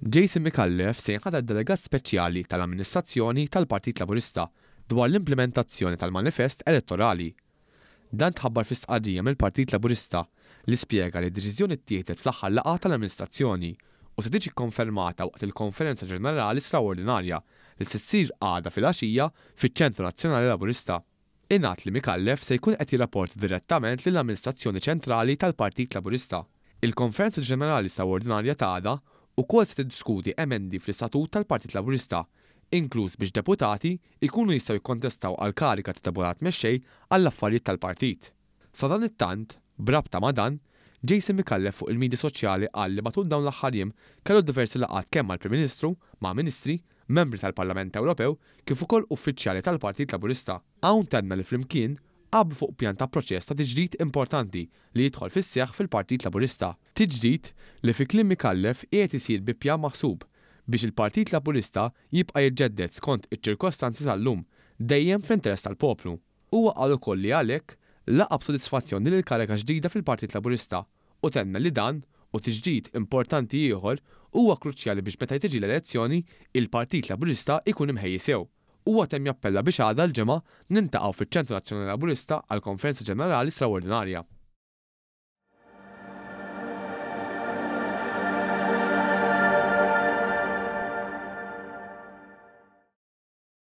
Jason Micallef se jinħatar delegat speċjali tal-amministrazzjoni tal-Partit Laburista dwar l-implimentazzjoni tal-manifest elettorali. Dan tħabbar fi stqarrija mill-Partit Laburista li spjega li d-deċiżjoni ttieħdet fl-aħħar laqgħa tal-amministrazzjoni u se tiġi kkonfermata waqt il-Konferenza Ġenerali Straordinarja li se ssir għada filgħaxija fiċ-Ċentru Nazzjonali Laburista. Ingħad li Micallef se jkun qed jirrapporta direttament lill-Amministrazzjoni Ċentrali tal-Partit Laburista. Il-Konferenza Ġenerali Straordinarja ta' għada ukoll se tiddiskuti emendi fl-Istatut tal-Partit Laburista, inkluż biex deputati jkunu jistgħu jikkontestaw għall-kariga ta' Deputat Mexxej għall-Affarijiet tal-Partit. Sadanittant, b'rabta ma' dan, Jason Micallef fuq il-midja soċjali qal li matul dawn l-aħħar jiem kellu diversi laqgħat kemm mal-Prim Ministru, ma' Ministri, membri tal-Parlament Ewropew kif ukoll uffiċjali tal-Partit Laburista. Hawn tenna li flimkien qablu fuq pjan ta' proċess ta' tiġdid importanti li jidħol fis-seħħ fil-Partit Laburista. Tiġdid li fi kliem Micallef qiegħed isir bi pjan maħsub biex il-Partit Laburista jibqa' jiġġedded skont iċ-ċirkostanzi tal-lum, dejjem fl-interess tal-poplu. Huwa qal ukoll li għalhekk laqa' b'sodisfazzjon din il-kariga ġdida fil-Partit Laburista u tenna li dan, u tiġdid importanti ieħor, huwa kruċjali biex meta tiġi l-elezzjoni, il-Partit Laburista jkun imħejji sew. Huwa temm jappella biex għada l-Ġimgħa nintaqgħu fiċ-Ċentru Nazzjonali Laburista għall-Konferenza Ġenerali Straordinarja.